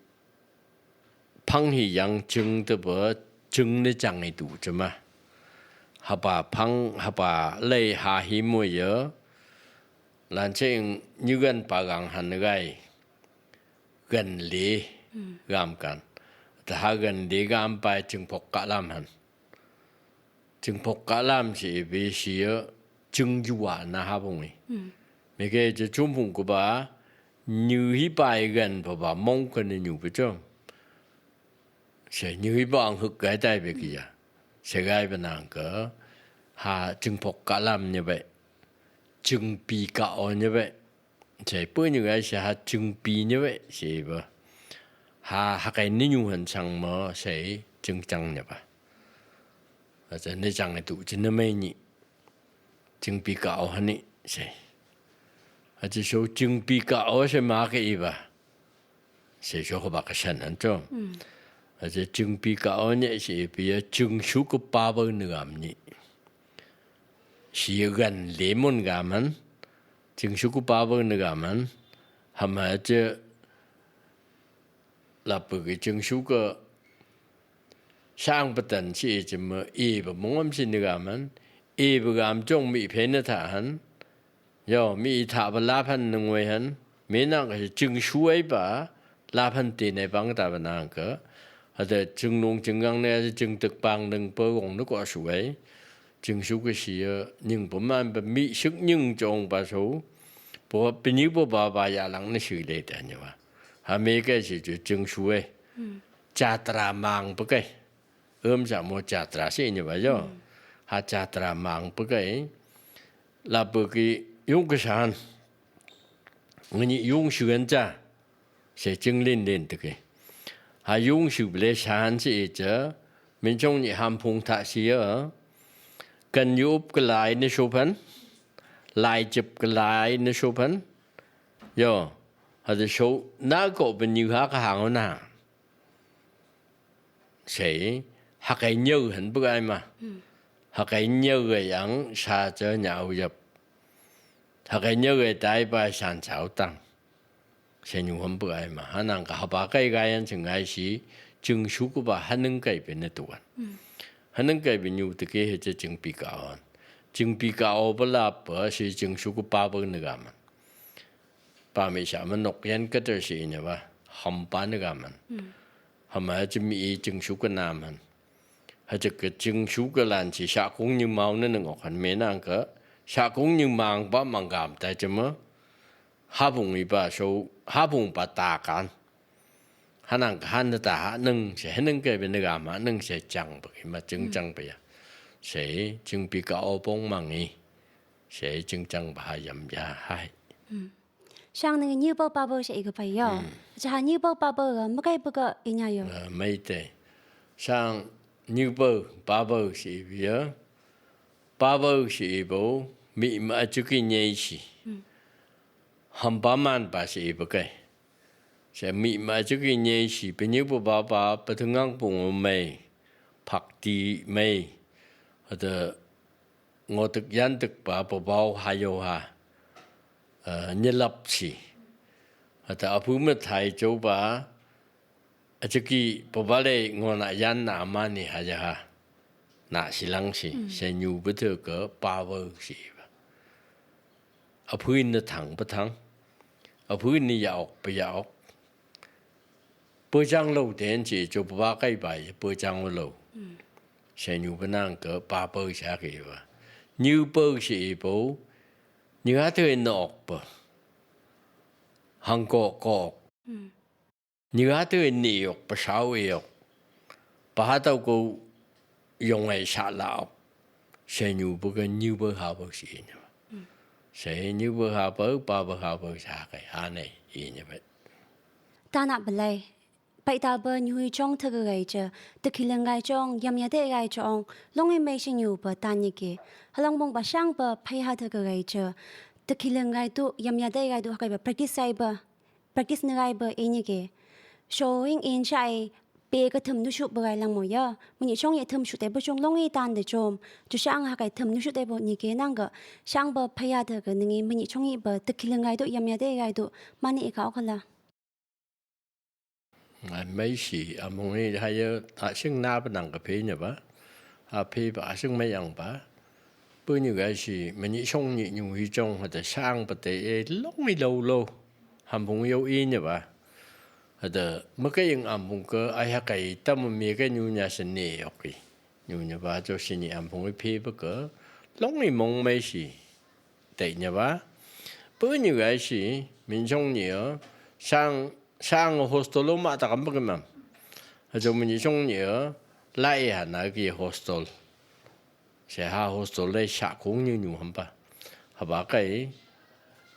phang hi yang chung te bo chung ni chang i tu chi ma. Ha pa phang, ha pa lei ha hi mo yo. Lan cheng nyu gan pa gang han gai. Gan le gam kan. Ta ha gan le gam pa chung phok ka lam han. Ching phok ka lam si e bi si yo, ching yu wa na ha bung i. Me ke che chum bung ko ba, nyu hi pa i gan pa ba mong ka ni nyu pa chom. Se nyu hi pa ang huk gai tai be ki ya. Se gai ba nang ka, ha ching phok ka lam ni be. Ching pi ka o ni be. Sai pu nyu gai si ha ching pi ni be, si ba. Ha, ha kai ni nyu han chang mo, sai ching chang ni ba. A cha ni chang tu chi ni mei ni. Ching pi ka o han ni, sai. A cha so ching pi ka o sai ma ke i ba. Sai so ko ba ka san han cho. A cha ching pi ka o ni si pi ya ching shu ko pa ba ni gam ni. Si gan le mon gam han. Ching shu ko pa ba ni gam han. Ha ma cha la pu ki ching shu ko sang pa tan si e chi ma e ba mong am si ni gam han. E ba gam chong mi phe na ta han. Yo, mi i ta ba la phan nung wei han. Mi nang ka ching shu wei ba la phan te ne bang ta ba nang ka. Ha de ching nung ching gang ne ching tek pang nung pa gong nu ko shu wei. Ching shu ka si ya nying pa man ba mi sik nying chong ba so. Bo pi ni bo ba ba ya lang ni si le ta ni wa. Ha mi ka si chu ching shu wei. Cha tra mang pa kai. Ym sa mo cha tra si ni ba yo. Ha cha tra mang pa kai. La pu ki yung ka san. Ngi ni yung shu gan cha. Se ching lin lin te ki. Ha yung shu ble san si i cha. Min chong ni ham phung ta si ya. Kan yu up ka lai ni shu phan. Lai chip ka lai ni shu phan. Yo. Ha de shu na ko ben yu ha ka hang na. Sai, ha kai nyau han bu gai ma. Ha kai nyau gai ang sa cha nyau yap. Ha kai nyau gai tai ba san chau tang. Sai nyu han bu gai ma. Hanang ka ha ba kai gai an ching gai si, ching shu ku ba hanang kai be na tu an. Hanang kai be nyu te ke he cha ching pi ka o an. Ching pi ka o ba la pa si ching shu ku pa ba na ga man. Pa mi sa ma nok yan ka ter si nya ba. Ham pa na ga man. Ha ma cha mi i ching shu ka nam han. Ha cha ka ching shu ka lan si sa kung nyu mau na nang ok han me nang ka. Sa kung nyu mang ba mang gam ta cha ma. Ha bung i ba so, ha bung ba ta kan. Hanang ka han ta ha nang se, hanang ke be na ga ma nang se chang ba ki ma ching chang ba ya. Se ching pi ka o pong mang i. Se ching chang ba ha yam ya hai. Sang nang nyu bo ba bo se i ka pai yo. Cha ha nyu bo ba bo ga ma kai bo ga i nya yo. Mai te. Sang nyu bo ba bo se i bi ya. Ba bo se i bo mi ma a chu ki nye si. Ham ba man ba se i bo kai. Se mi ma chu ki nye si, pe nyu bo ba ba, pe thung ang pung o mai, phak ti mai. Hata ngo tuk yan tuk ba, bo bao ha yo ha. Nye lap si. Hata a pu ma thai cho ba, a chu ki bo ba le ngo na yan na ma ni ha ya ha. Na si lang si, se nyu bo te ka ba bo si ba. A phuin na thang ba thang. A phuin ni ya ok ba ya ok. Bo chang lo den chi cho ba kai ba ye bo chang lo. Se nyu ba nang ka ba bo sa ke ba. Nyu bo se i bo. Nyu ha te na ok ba. Hang ko ko ok. Nyu ha te ni yok, pa sau yok. Pa ha tau ko yong ai sa la ok. Se nyu bo ka nyu bo ha bo si nyu. Se nyu bo ha bo, ba bo ha bo sa kai ha nei i nyu bo. Ta na ba lai. Pai ta ba nyu i chong ta ka gai cha. Ta ki leng gai chong, yam ya te gai chong. Long i mai si nyu ba ta ni ke. Ha long bong ba sang ba pai ha ta ka gai cha. Ta ki leng gai tu, yam ya te gai tu ha kai ba practice sai ba. Practice na gai ba i ni ke. So ing in shai pe ka thum nu shu ba gai lang mo ya. Mi ni chong ye thum shu te ba chong long i tan de chom. Chu sang ha kai thum nu shu te ba ni ke nang ka. Sang ba phaya ta ka nang i mi ni chong i ba ta ki leng gai tu yam ya te gai tu. Ma ni i ka ok la. Mai si a mong i ha ya a sing na ba nang ka phe ni ba. A phe ba a sing mai yang ba. Pu nyu gai si, mi ni chong ni nyu hi chong ha ta sang ba te e long i lo lo. Ham phung yo i ni ba. Ha ta ma ka ing am phung ka ai ha kai tam mi ka nyu nya sa ni yok i. Nyu ni ba cho si ni am phung i phe ba ka long i mong mai si. Te ni ba. Pu nyu gai si, mi ni chong ni o, sang, sang hostel lo ma ta kam ba ka mam. Ha cho mi ni chong ni o, lai ha na ki hostel. Se ha hostel le sha kung nyu nyu ham ba. Ha ba kai,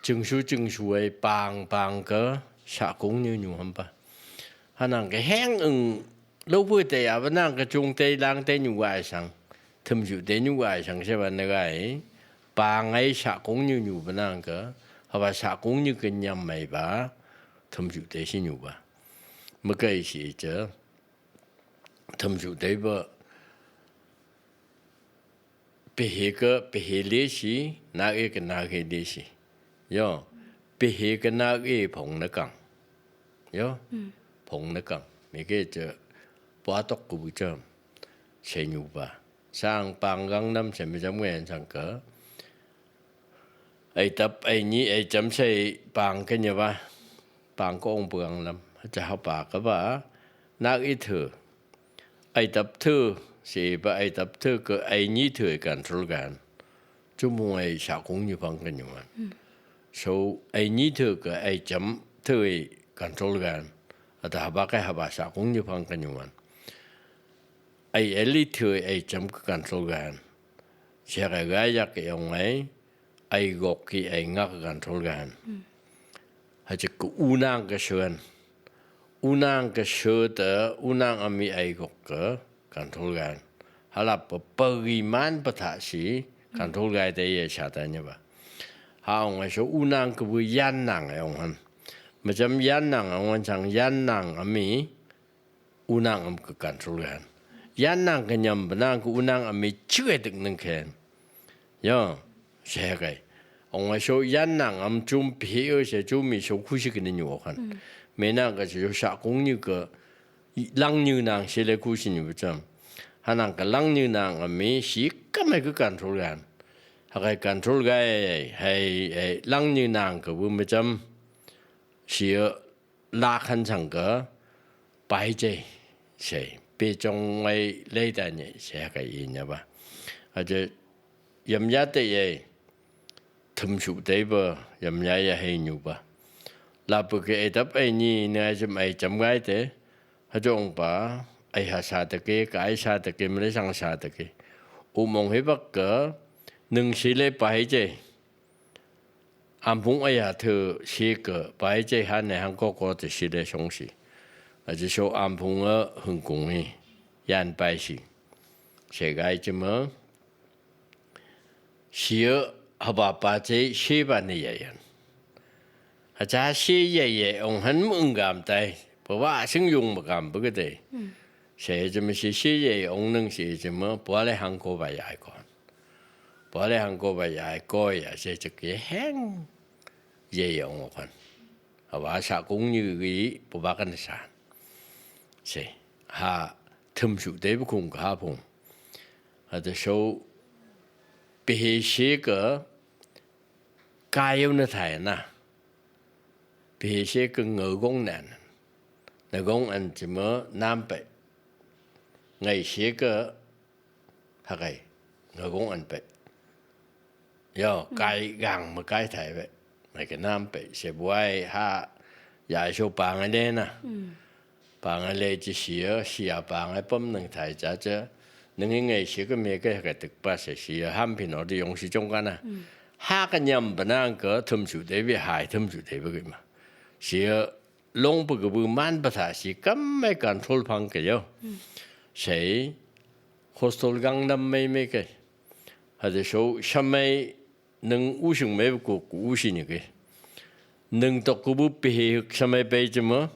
ching shu ching shu ai pang pang ka sha kung nyu nyu ham ba. Ha nang ka heng eng lo bu te ya ba nang ka chung te lang te nyu wai sang. Thum shu te nyu wai sang se ba na gai. Pang ai sha kung nyu nyu ba nang ka. Ha ba sha kung nyu ka nyam mai ba. Thum shu te si nyu ba. Ma kai si cha. Thum shu te ba. Pe he ka, pe he le si, nak e ka nak he le si. Yo, pe he ka nak e phong na kang. Yo, phong na kang. Mi ke cha, pua tok ku bu cha, se nyu ba. Sang pang gang nam se mi cham ngen sang ka. Ai tap, ai ni, ai cham se pang ka ni ba. Pang ka ong bu gang nam. Cha ha pa ka ba. Nak i thu. Ai tap thu, se ba ai tap thu ka ai ni thu i control gan. Chu mong ai sha kung ni phang ka ni wan. So ai ni thu ka ai cham thu i control gan. Ata ha ba ka ha ba sha kung ni phang ka ni wan. Ai eli thu ai cham ka control gan. Se ka ga yak i ong ai. Ai gok ki ai ngak control gan. Ha chik ka u nang ka shuan. U nang ka shu ta, u nang a mi ai gok ka control gan. Ha lap pa pa gi man pa tha si control gai te ye sha ta ni ba. Ha ong ai so u nang ka bu yan nang ai ong han. Ma cham yan nang ong han chang yan nang a mi u nang am ka control gan. Yan nang ka nyam ba nang ka u nang am mi chwe dik nang khen. Yo, se kai. Ong a so yan nang am chum pi o se chum mi so ku si ka ni nyu kan. Me nang ka so sha kung ni ka lang ni nang se le ku si ni bu cham. Ha nang ka lang ni nang am mi si ka mai ka control gan. Ha kai control gai hai hai lang ni nang ka bu ma cham. Si o la khan chang ka pai che se pe chong ngai lei ta ni se ka i ni ba. A che yam ya te ye thum shu te ba yam ya ya hei nyu ba. La pu ke e tap ai ni na cham ai cham gai te Hajong pa, ai ha sa dage, ka ai sa dage, mele sang sa dage. Um ong hi bak ke, nung si le pa hi je. Ampung ai ha thu si ke, pa hi je han ne hang ko ko te si le song si. A je so ampung a hung kung hi, yan pai si. Se gai je ma. Sia haba pa je sia ba ni ya yan. Haja sia ya ya ong han mung gam tai. Ba wa sing yung ba gam ba ke dei. Sia je ma sia sia ya ya ong nung sia je ma ba le hang ko ba ya ai kon. Ba le hang ko ba ya ai ko ya sia je ke heng ya ya ong kon. Haba sa kung ni gi ba ba kan sa. Se ha thum su dei ba kung ka ha pung. Ha de so pi he shi ke ka yau na thai na. Pi he shi ke ngau gong nan. Na gong an ji ma nam pe. Ngai shi ke ha kai. Ngau gong an pe. Yo, kai gang ma kai thai pe. Mai ke nam pe. Se buai ha ya so pa ngai le na. Pa ngai le ji sia, sia pa ngai pom nang thai ja ja. Nang ngai sia ke me ke ha ka tik pa se sia ham pin o de yong si jong ka na. Ha ka nyam ba nang ke thum su dei bi hai thum su dei bi ke ma. Sia long pa ke bu man pa tha si kam mai control phang ke yo. Sei hostel gang nam mai mai ke. Ha de so sha mai nung u sing mai ku ku u sing ni ke. Nung tok ku bu pi he sha mai pai je ma.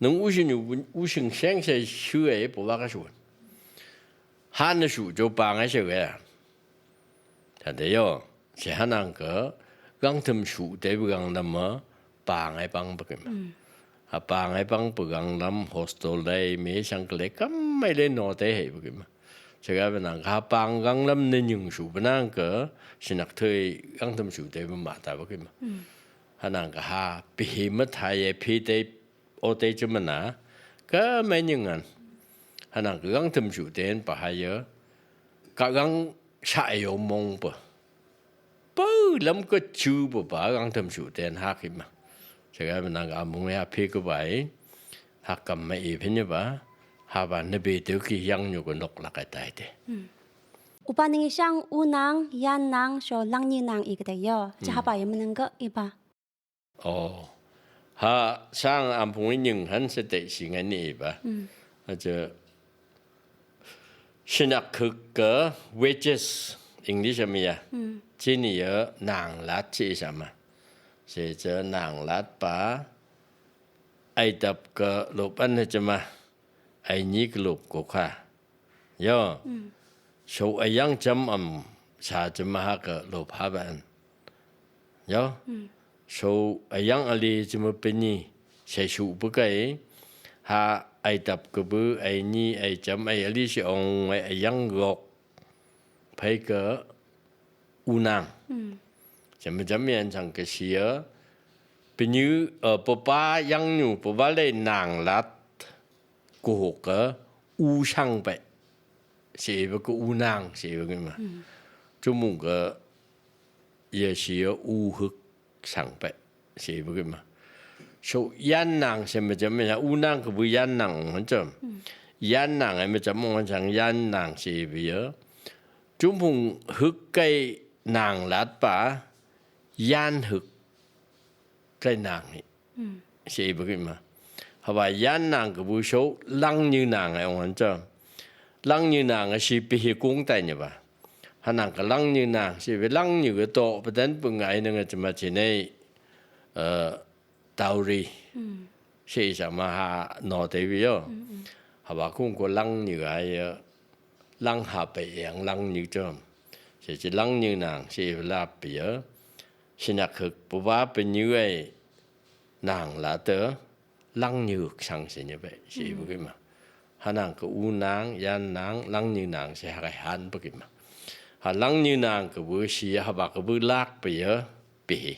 Nung u sing ni u sing seng se shu e po wa ka shu. Han na shu jo pa ngai se ke. Tade yo, se hanang ke, gang thum shu te bu gang nam ma, pa ngai pang pa ke ma. Ha pa ngai pang pa gang nam hostel dai me sang ke le kam mai le no te he pa ke ma. Se ga ba nang ha pang gang nam ne nyung shu ba nang ke, sinak thei gang thum shu te bu ma ta pa ke ma. Hanang ke ha, pi he ma thai e pi te o te je ma na, ka mai nyung an. Hanang ke gang thum shu te en pa ha ye, ka gang sa yo mong pa. Pau lam ke chu pa pa gang thum su ten hak hi ma. Sa ga ma nang a mung ya phe ke bai. Hak kam ma i phe ni ba. Ha ba ne be te ki yang nyu ko nok la kai tai te. Upa ning i sang u nang, yan nang, so lang ni nang i ke te yo. Cha ha ba ya ma nang ke i ba. O. Ha sang am phung i nying han se te si ngai ni i ba. Ha cha Sinak huk ke wages, English a mi a. Chini yo nang lat chi sa ma. Se cha nang lat pa. Ai tap ke lup an cha ma. Ai ni ke lup ko kha. Yo. So a yang cham am sa cha ma ha ke lup ha ba an. Yo. So a yang a li chi ma pe ni, sai su pe kai, ha ai tap ke bu, ai ni, ai cham, ai a li si ong, ai a yang gok, pai ke u nang. Cham cham yan chang ke si a, pe ni, eh, pe pa yang nu, pe pa le nang lat, ku huk ke u sang pe. Si pe ke u nang, si pe ke ma. Chu mung ke Ye si yo u huk sang pe, si bu ki ma. So yan nang se me jam me u nang ke bu yan nang hon jam. Yan nang e me jam hon jang yan nang si bu yo. Jum phung huk kai nang lat pa, yan huk kai nang hi. Si bu ki ma. Haba yan nang ke bu so lang nyu nang e hon jam. Lang nyu nang e si pi hi kung tai ni ba. Hanang ka lang nyu nang, si bi lang nyu ka to, pa dan pu ngai nang a chima chi nei, eh, dowry. Si sa ma ha no te bi yo. Haba kung ko lang nyu ai, eh, lang ha pe yang lang nyu chom. Si chi lang nyu nang, si bi lap bi yo. Sinak huk pu ba pe nyu ai, nang la te, lang nyu sang si nyu pe, si bu ki ma. Hanang ke u nang, yan nang, lang nyu nang si ha kai han bu ki ma. Ha lang nyu nang ke bu si ha ba ke bu lak pe yo, pi hi.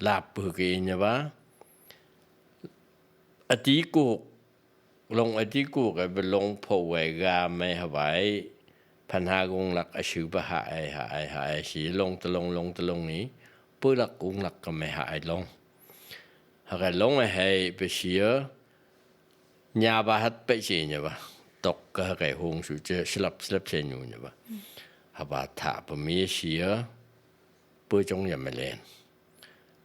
Lap bu ki nyu ba. A ti ku Long a ti ku ke be long pho wai ga mai ha wai. Phan ha gung lak a siu ba ha ai, ha ai, ha ai si long ta long, long ta long ni. Pu lak gung lak ka mai ha ai long. Ha ka long a hai be si yo. Nyaba hat pei shi nyaba. Tok ka ha kai hong su je silap silap se nyu nyaba. Haba ta pa mi shi ya. Pe jong ya me len.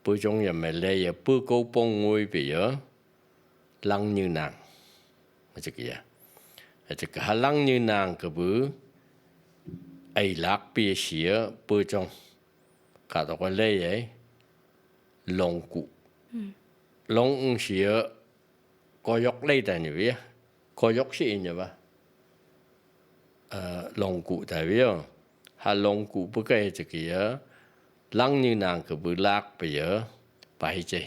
Pe jong ya me le ya pe ko pong ngoi pe ya. Lang nyu nang. Aja ki ya. Aja ka ha lang nyu nang ka bu. Ai lak pe shi ya pe jong. Ka tok ka le ya. Long ku. Long ng shi ya. Ko yok le ta nyu ya. Ko yok shi nyaba. Long ku ta wi yo. Ha long ku bu kai chiki ya. Lang nyu nang ka bu lak pe ya. Pai che.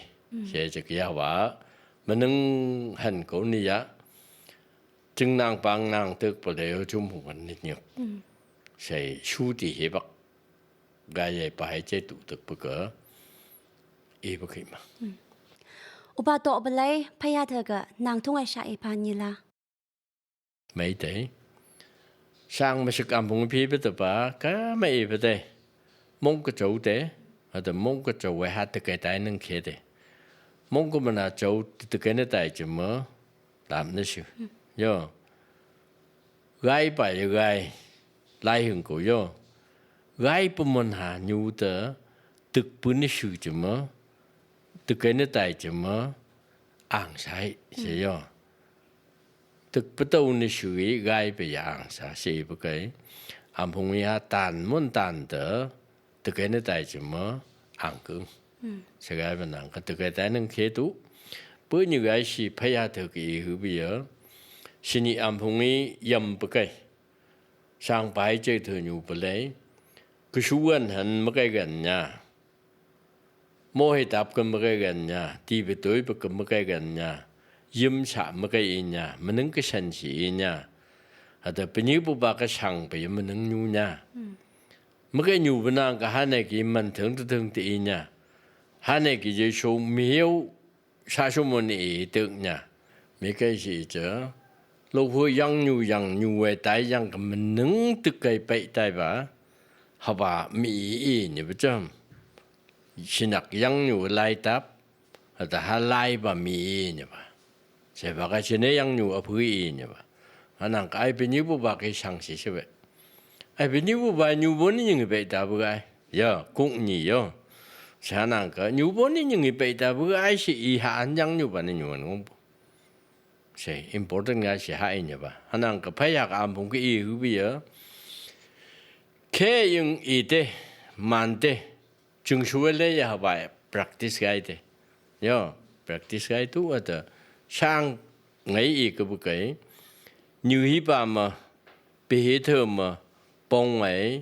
Che chiki ya wa. Manang han ko ni ya. Jing nang pang nang tuk pa le yo jum hu kan nit nyuk. Che shu ti he bak. Gai ye pai che tu tuk bu ka. I bu ki ma. Upa to ba lai, pa ya ta ka, nang tung ai sha i pa ni la. Mai te. Sang ma shik am phung phi pa ta pa, ka mai pa te. Mong ka chou te, ha ta mong ka chou we ha ta kai tai nang khe te. Mong ka ma na chou ta kai na tai chi ma, lam na shu. Yo. Gai pa ya gai, lai hing ko yo. Gai pa mon ha nyu ta, tuk pu ni shu chi ma, tuk kai na tai chi ma, ang sai, se yo. Tuk pa tau ni shu i gai pa ya ang sa, se pa kai. Am phung i ha tan mon tan ta, tuk kai na tai chi ma, ang kung. Se gai pa nang ka tuk kai tai nang khe tu. Pu ni gai shi pa ya ta ki i hu bi ya. Shi ni am phung i yam pa kai. Sang pai che thu nyu pa lei. Ka shu wan han ma kai gan nya. Mo he tap ka ma kai gan nya. Ti pa toi pa ka ma kai gan nya. Yim sa ma kai i nya. Manang ka san si i nya. Ha ta pa ni bu ba ka sang pa ya manang nyu nya. Ma kai nyu pa nang ka ha ne ki man thang ta thang ta i nya. Ha ne ki je shu mi hiu. Sa shu mo ni i tuk nya. Mi kai si i cha. Lo hu yang nyu yang nyu we tai yang ka manang tuk kai pai tai ba. Ha ba mi i i ni ba cham. Sinak yang nyu lai tap. Ha ta ha lai ba mi i i ni ba. Se ba ka sine yang nyu a phu i i ni ba. Ha nang ka ai pa ni bu ba ki sang si se we. Ai pa ni bu ba nyu bo ni nying i pai ta bu gai. Yo, kung ni yo. Sa nang ka, nyu bo ni nying i pai ta bu gai si i ha an yang nyu ba ni nyu an ngong bu. Se, important gai si ha i ni ba. Ha nang ka pa ya ka am phung ka i hu bi ya. Khe yung i te, man te. Chung shu le ya ha ba practice gai te. Yo, practice gai tu ha ta. Sang ngai i ka bu kai. Nyu hi pa ma. Pi hi thơ ma pong ngai,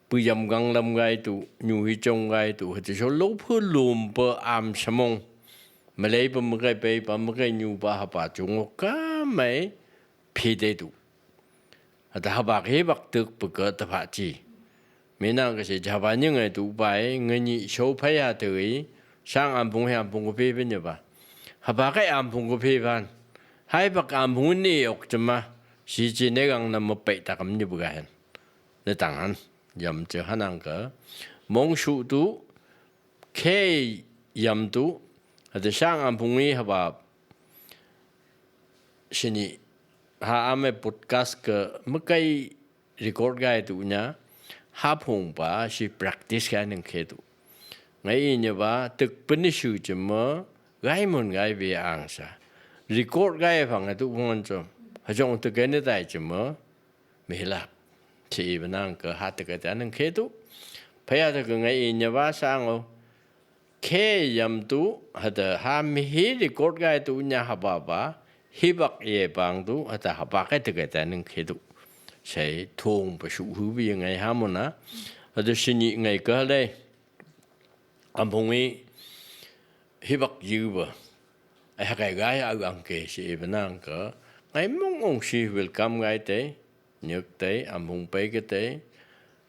pu yam gang lam ngai tu, nyu hi chong ngai tu, ha ti so lo phu lum pa am sa mong. Ma lei pa ma kai pei pa ma kai nyu pa ha pa chung o ka mai, phi te tu. Ha ta ha bak hi bak tuk pa ka ta pha chi. Mi nang ka si cha ba ni ngai tu bai, ngai ni so pa ya tu i, sang am phung hi am phung ka phi phi ni ba. Ha ba kai am phung ka phi phan. Hai bak am phung ni ok cha ma. Si chi ne gang na ma pei ta kam ni bu ga hen. Ne tang han. Yam cha ha nang ka. Mong shu tu. Khe yam tu. Ha ta sang am phung i ha ba. Si ni. Ha am e podcast ka ma kai record gai tu nya, ha phung pa si practice gai nang khe tu. Ngai i nya ba, tuk pa ni shu chi ma, gai mon gai bi ang sa. Record gai phang tu phung an chom. Ha chong tuk gai ni tai chi ma, mi hi lak. Chi i ba nang ka ha tuk gai ta nang khe tu. Pa ya tuk ngai i nya ba sang o. Khe yam tu, ha ta ha mi hi record gai tu nya ha ba ba, hi bak ye bang tu, ha ta ha ba kai ta kai ta nang khe tu. Sai thong pa shu hu bi ngai ha mo na. Ha ta si ni ngai ka le. Am phung i hi bak yu ba. Ai ha kai gai a ang ke si i ba nang ka. Ngai mong ong si welcome gai te. Nyuk tei, am phung pei ka tei,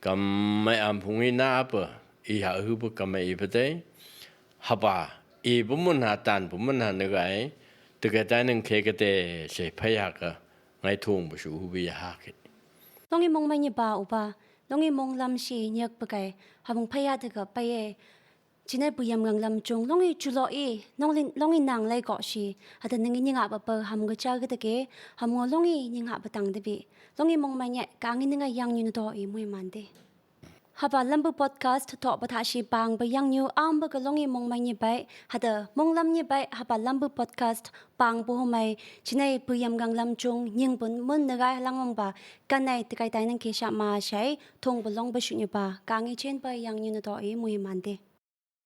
kam mai am phung i na pa, i ha hu pa kam mai i pa tei, ha pa, i pa mun ha tan pa mun ha na gai, tu ka tai nang khe ka tei, se phai ha ka, ngai thung pa shu hu bi ha ki. Long i mong mai ni pa u pa, long i mong lam si nyuk pa kai, ha phung phai ha tu ka pai e, Chinei pui yamgang lam chung longin chulo i, longin, longin nang lei ko shi, hada nang i ning a ba pa ham ga cha ga da ke, ham ngo longin ning a ba tang da bi, longin mong mai nye, ka ngi ning a yang nyu na do i mui man de. Haba Lambu Podcast to ba tha shi pang ba yang nyu am ba ga longin mong mai nye bai, hada mong lam nye bai, Haba Lambu Podcast pang bu hu mai, chinei pui yamgang lam chung, ning bun mun na gai halang ong ba, kanai ta kai tai nang ke sha ma shai, thong ba long ba shu nyu ba, ka ngi chen ba yang nyu na do i mui man de.